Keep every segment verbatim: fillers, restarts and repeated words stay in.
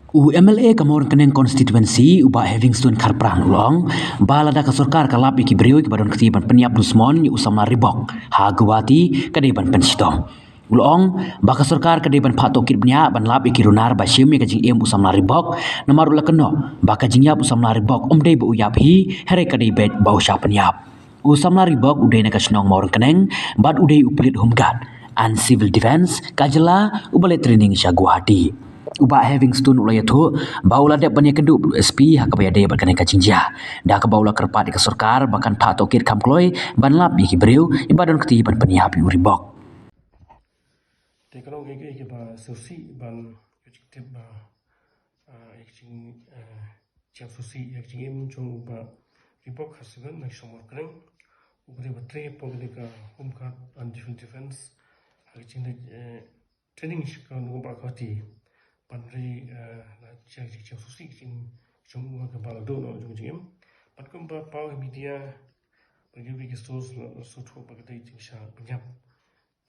U M L A ka Mawryngkneng constituency, u Bah Heavingstone Kharpran, u la ong ba lada ka sorkar ka lap ïa ki briew kiba don kti ban pynïap dusmon ïa u samla Reebok ha Guwahati, ka dei ban pynshitom. U la ong ba ka sorkar ka dei ban phah tohkit bniah ban lap ïa ki runar ba shim ïa ka jingim u samla Reebok, namar u la kynnoh ba ka jingïap u samla Reebok ym dei ba u ïap hi, hynrei ka dei beit ba u shah pynïap. U samla Reebok u dei na ka shnong Mawryngkneng bad u dei u pulit Home Guard and Civil Defence ka jylla uba leit training sha Guwahati. U Bah Heavingstone u la ïathuh ba u la dep ban ïakynduh bad u S P ha kaba ïadei bad kane ka jingjia, da kaba u la kyrpad ïa ka sorkar ba kan phah tohkit kham kloi ban lap ïa ki briew kiba don kti ban pynïap ïa u Reebok. Te ka long kaei kaei kaba sngewsih ban ïoh jingtip ba, ah, ïa ka jing, ah, jingsngewsih ïa ka jingim jong u Bah Reebok Kharsiban na ka shnong Mawryngkneng, uba dei ba trei hapoh kane ka Home Guard and Civil Defence ha ka jingleit, eh, training sha ka nongbah Guwahati. Ban ri, eh, la jia ka jingsngewsih ka jing jong u ha kaba la duh noh jong ka jingim. Bad kumba paw ha media bad kiwei ki source la sngewthuh ba ka dei jingshah pynïap.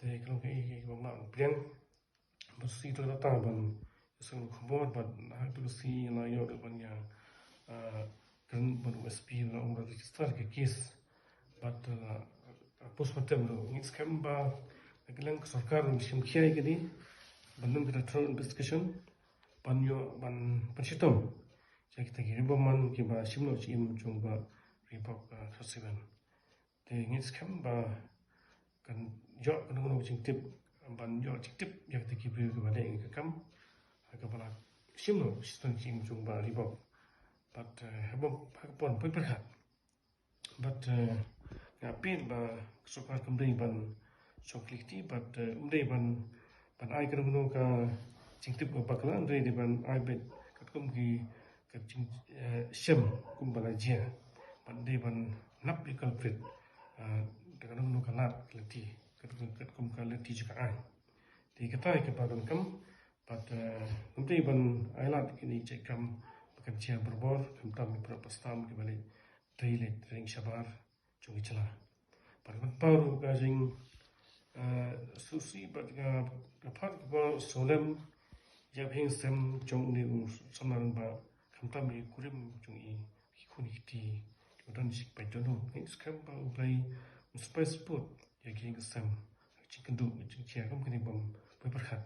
Te ka long kaei kaei kaba mlien. Bad shisha ïa kata ban ïohsngew khubor bad ha kata ka sngi la ïoh ruh ban ïa, ah, kren bad u S P, la ong ba register ka case. Bad, ah, postmortem ruh, ngi skhem ba na ka liang ka sorkar ruh shim khia ïa kane ban don kata thorough investigation ban ïoh ban pynshitom ïa kita ki riewbymman kiba shim noh jingim jong u Bah Reebok, ah, Kharsiban. Te ngi skhem ba kan ïoh kano kano ka jingtip, ban ïoh jingtip ïa kita ki briew kiba leh ïa ka kam ha kaba la shim noh shitom jingim jong u Bah Reebok. Bad, eh, ha ka por poi pyrkhat. Bad, eh, nga appeal ba ka sorkar kam dei ban shong khlei kti bad, eh, ym dei ban, ban ai kano kano ka jingtip kaba bakla, hynrei dei ban ai beit katkum ki, ka jing, eh, shem kumba la jia. Bad dei ban nap ïa ka culprit, eh, da kano kano ka lad ka lynti, katkum, katkum ka lynti jong ka aiñ. Te kata ïa kaba donkam, bad, eh, ym dei ban ai lad kine ki jait kam ba kan jia barabor, khamtam ïa ki para pyrshah kiba leit trei, leit trei shabar jong ka jylla. Bad ban paw ruh ka jing, eh, sngewsih bad ka, ka phad kaba sngewlem ïa ka jingshem jong une u samla rangbah, khamtam ïa ki kurim jong i, ki khun ki kti kiba don shi paidbah. Ngi skhem ba U Blei un sa pynbeit support ïa ka jingshem, ka jingkynduh, ka jingjia kum kane bym poi pyrkhat.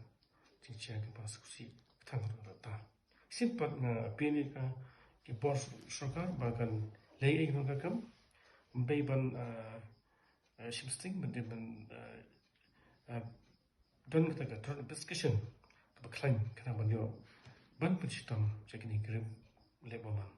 Jingjia kaba sngewsih ka thang ruh kata. Shisien pat nga appeal ïa ka, ki bor sorkar ba kan leh ei ei kano ka kam. Ym dei ban, ah, ah, shim sting, ban dei ban, ah, ah, don kata ka thorough investigation kaba khlaiñ khnang ban ïoh ban pynshitom ïa kine ki riewlehbymman.